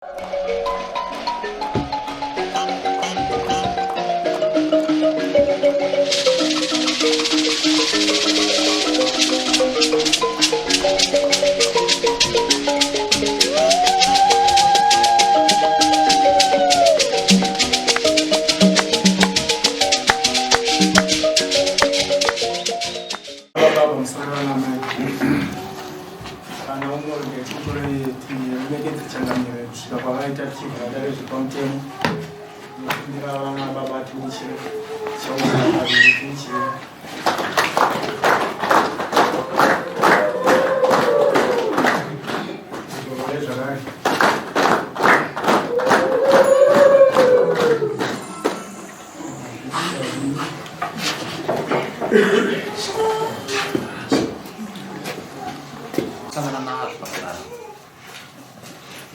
Kana umwe ngetitore tiremekedze changamire kusvika kwavaita tichibva dare zvepamutemo nekumbira vana baba tiuchire tichaona paviri tiuchire zvakare. Sangana nazvo pakurarama.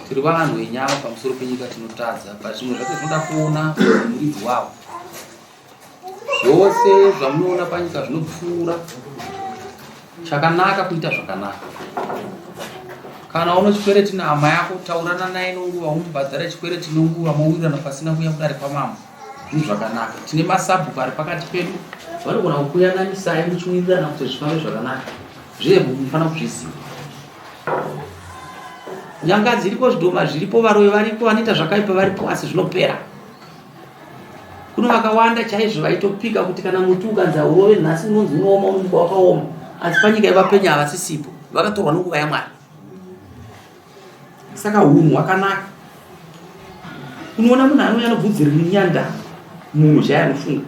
Tiri vanhu venyama pamusoro penyika tinotadza, but zvimwe zvacho zvinoda kuona muridzi wavo. Zvose zvamunoona panyika zvinopfuura. Chakanaka kuita zvakanaka. Kana uno chikwereti nehama yako, taurana naye nonguva, umubhadhare chikwereti nonguva, mowirirana pasina kuuya kudare kwamambo. Zvinhu zvakanaka. Tine masabhuku ari pakati pedu, vanogona kukuyananisai muchiwirirana kuti zvifambe zvakanaka. Zviye munofanira kuzviziva. Nyanga dziriko, zvidhoma zviripo, varoyi variko, vanoita zvakaipa varipo, asi zvinopera. Kuno vakawanda chaizvo vaitopika kuti kana muti ukanzi haurove nhasi unonzi unooma unomuka wakaoma, asi panyika yevapenya havasisipo, vakatorwa nenguva yaMwari. Saka hunhu hwakanaka. Unoona munhu anouya anobvudzi riri nyanda munhu chaiye anofunga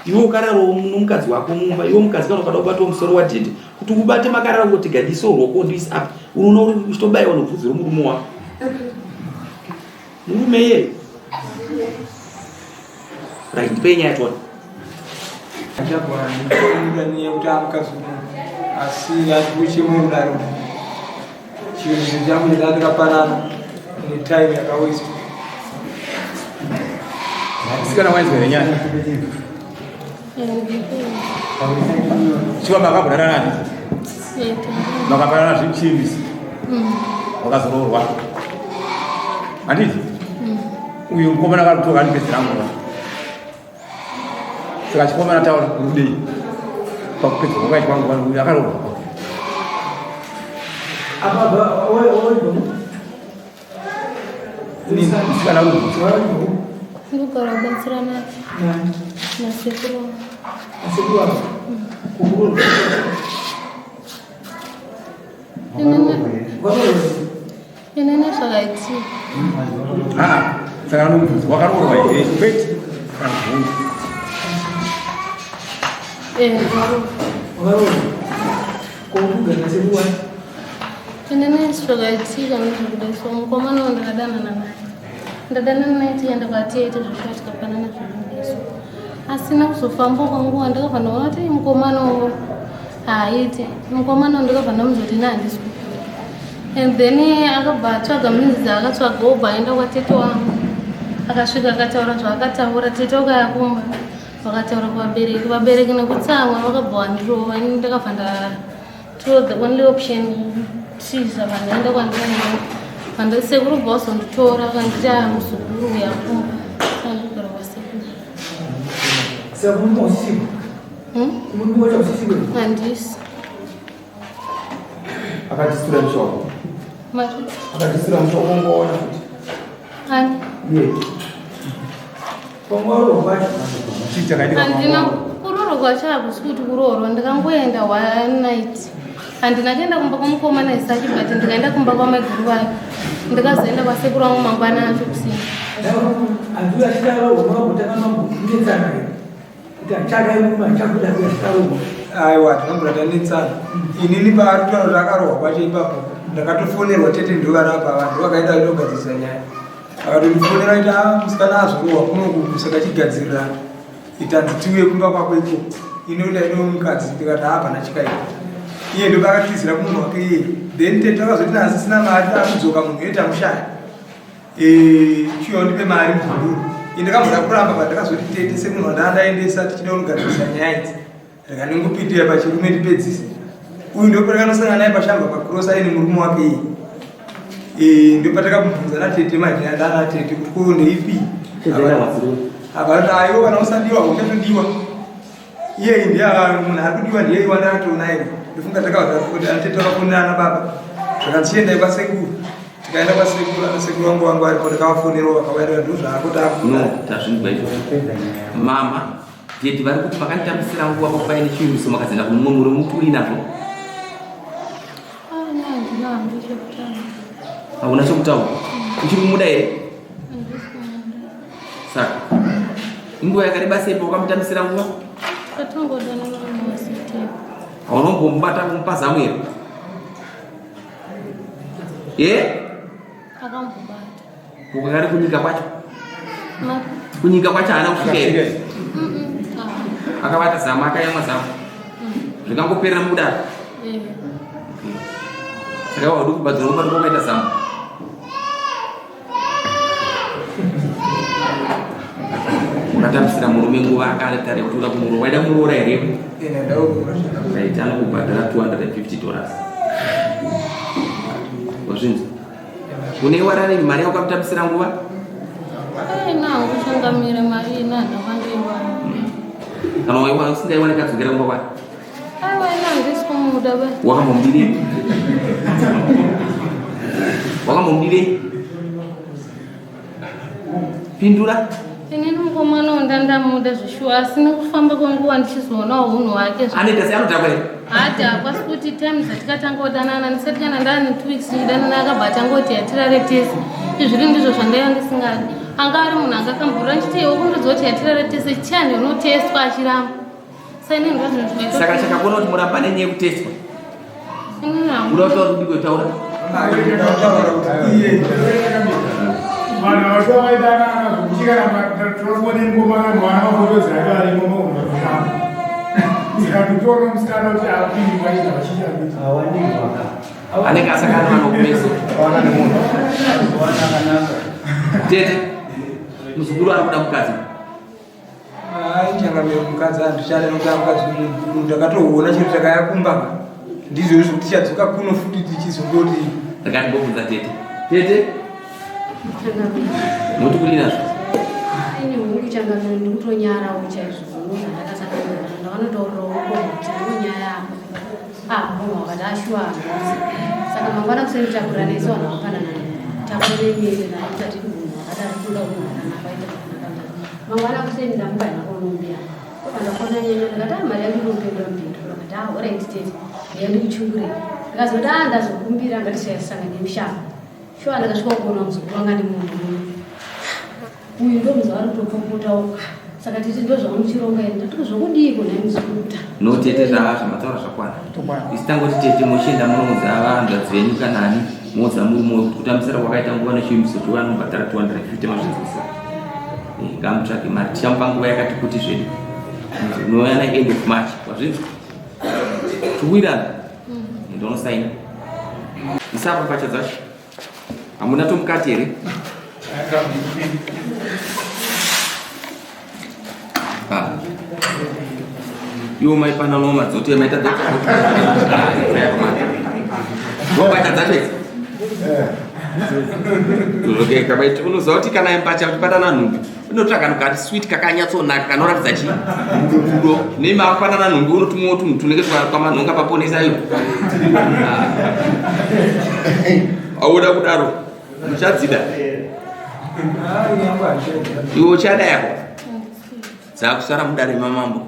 iwe ukararawo nomukadzi wako mumba iwe mukadzi kana ukada kubatawo musoro wadhedhe kuti ubate makarara kungoti gadiso rwoko ndiise apa unoona uri uchitobaiwa nobvudzi romurume wako Murume iye. Right, ndipei nyaya tione. Asi achikuchemo kudaro. Chinhu changu ndandakapanana netime yakawaste. Sikana wainzwa here nyaya? Chiva makabonana nani? Makapanana zvichivisi. Wakazoroorwa. Handiti? Uyu mukomana akakutoka andipedzera nguva. Saka chikomana taura kudei? Pakupedza kwakaitwa nguva uyu akaroorwa. Apa apa Musikana Ndikugara kubatsirana nasekuru. Nasekuru wako? Inini zvakaitika. Ah, saka anomubvunza wakaroorwa here? Kwete. Anobvunza. Eh, ndakaroorwa. Wakaroorwa? Ko kugara nasekuru wako? Inini zvakaitika ndezvekuda so mukomana wangu ndakadanana naye ndadanana naye tienda kwatiita zveshuwa tikapanana zvivimbiswa asina kuzofamba kwanguva ndakabva ndaona kuti mukomana uwo haaite mukomana uwo ndakabva ndamuzoti ini handisi kukuda and then akabva atsvaga minzi dzaakatsvaga obva aenda kwatete wangu akasvika akataura zvaakataura tete wakaya kumba vakataura kuvabereki vabereki nekutsamwa vakabva vandirova ini ndakabva nda So the only option tiza vanhu enda kwandinoenda vanhu sekuru bva vazonditora vanditi aya muzukuru uya kumba andogara kwasekuru. Sekuru mausisipo? Hmm? Murume wacho ausisipo? Handisi. Akatisura mushoko. Mati? Akatisura mushoko ungoona futi. Ani? Iye. Handina kuroorwa kwacho hakusi kuti kuroorwa ndakangoenda one night handina kuenda kumba kwamukomana isaki but ndikaenda kumba kwamaiguru vake ndikazoenda kwasekuru vangu mangwana acho kusina Aiwa tinambura tanetsana inini paari kutaura kuti akarohwa kwacho ipapo ndakatofonerwa tete ndovarapa vanhu vakaenda kutogadzirisa nyaya Akatondifonera kuti ah musikana azorohwa kunoku saka chigadzirira itanzi tiuye kumba kwako iko ini kuti aine mukadzi ndikati hapana chikaita iye ndopakatizira kumunhu wake iye then tete akazoti nasisina mari akudzoka munhu iye tamushaya eh, chiuya undipe mari muzukuru ini ndakamboda kuramba but ndakazoti tete semunhu wandaandaendesa tichida kunogadzirisa nyaya idzi Rega ndingopindira pachirume ndipedzise. Uyu ndopakanosangana naye pashamba pakurosa aine murume wake iye. Eh, ndopatakabvunza natete manje ndana tete kuti ko ndeipi apa aiwa kana usadiwa uchatodiwa iyeyi ndiye munhu ari kudiwa ndiye iwa ndakatoona iro ndofunga takavaati anatete vakafonera ana baba zvakanzi chiendai kwasekuru tikaenda kwasekuru ana sekuru vangu vangu varipo ndakavafonerawo vakauya ndikati ndozvaako no tazvinzwa izvo mama Tete vari kuti makanditambisira nguva pakuva ine chivimbiso makazenda kune mumwe murume muti uri nazvo. Hauna chekutaura. Uchiri kumuda here? Saka inguva yakareba sei pawakamutambisira nguva? Haunombomubata kumupa zamu here? Ye? Akambobata. Kukari kunyika kwacho. Kunyika kwacho haana kusvika here? Akabata zamu akayamwa zamu. Mm. Zvikangoperera mukudaro. Eh. Saka waudi kubhadhara ubata kwakaita zamu. Unatambisira murume nguva akatare kuti uda kumuroora. Waida kumuroora here? Right, anokubhadhara 250 dollars. Wazvinzwa? Une warani mari yawakamutambisira nguva? Eh, na kuchangamira mari ina ndakandaiwana. Kana waiwana usingaiwani kadzokera kumba kwake. Aiwa ina handisi kumuda ba. Wakambomudirei? Wakambomudirei? Pindura. Inini mukomana wandandamuda zveshuwa asi nekufamba kwenguva ndichizoonawo hunhu hwake. Anoita sei anodhakwa here? Haadhakwa asi kuti time dzatikatanga kudanana ndisati kana ndane 2 weeks tichidanana akabva atangoti hatirare tese. Izviri ndizvo zvandaiva ndisingadi. Anga ari munhu anga akambura ndichiti iwe kundiudza kuti hatirare tese chiani unotestwa achiramba. Saka inini ndozvinhu zvinoita Saka chakakona kuti murambane nyaya yekutestwa. Inini hangu. Uda kutaura kudii kutaura? Vanhu vacho vaidanana zvekuti kana tinombone mukomana mwana mafotozi ake arimo maunaa saka kutoona musikana kuti apindi vaita vachiita Anenge asakana vanokumeso. Tete, muzukuru ari kuda mukadzi. Hayi changamire mukadzi handichada nokuti mukadzi mukuru ndakatoona chero takaya kumba ndizvo izvo kuti tichadzoka kuno futi tichizongoti Ndakandibvunza tete. Tete, moti kudii nazvo? Ini hungu changamire ndikutonyarawo chaizvo zvinhu zvandakasangana nazvo ndavanotaurirawo ko kuti ndiwo nyaya yako ah munhu wakati ashuwa hanzi saka mangwana kuseni takura nesu vanhu vakafanana takure miri naitati munhu wakadaro kuda munhu akanaka aita zvakanaka mangwana kuseni ndamuka ndakonombiya ndakona nyanya ndakati ah mari yangu inopindura mupinduro akati ah alright tete yandikuchungurei ndikazoti ah ndazokumbira ngatisiyasangane mushamba shuwa ndakasvika kuona muzukuru wanga ndi munhu uyu ndo muzi vari kutopopotawo saka titi ndo zvamuchironga here ndati zvokudii kunhai muzukuru No tete zvava zvamataura zvakwana. Isu tangoti tete mochienda munoudza vanzvadzi venyu kana ani moudza murume wekuti kutambisira kwakaita nguva nechivimbiso kuti vanobhadhara 250 mazvinzwisa. Eh, ngamutsvake mari tichamupa nguva yakati kuti zvedu. Unouya na end of March wazvinzwa? Tuwirana. Enda unosaina. Isapa mbatya dzacho. Hamuna tomukati here? Ah. Iwo maipana no madzoto maita dzoto. Mbatya dzacho idzi. Okay, kamaiti unoziva kuti kana mbatya uchibatana nhumbi unotsvaga kanhu kati sweet kakanyatsonaka kanoratidza chii rudo nemakufanana nhumbi unotumwawo tunhu tunenge twamanhonga paponesa iyo auda kudaro muchadzida iwe uchada yako dzakusara mudare mamambo.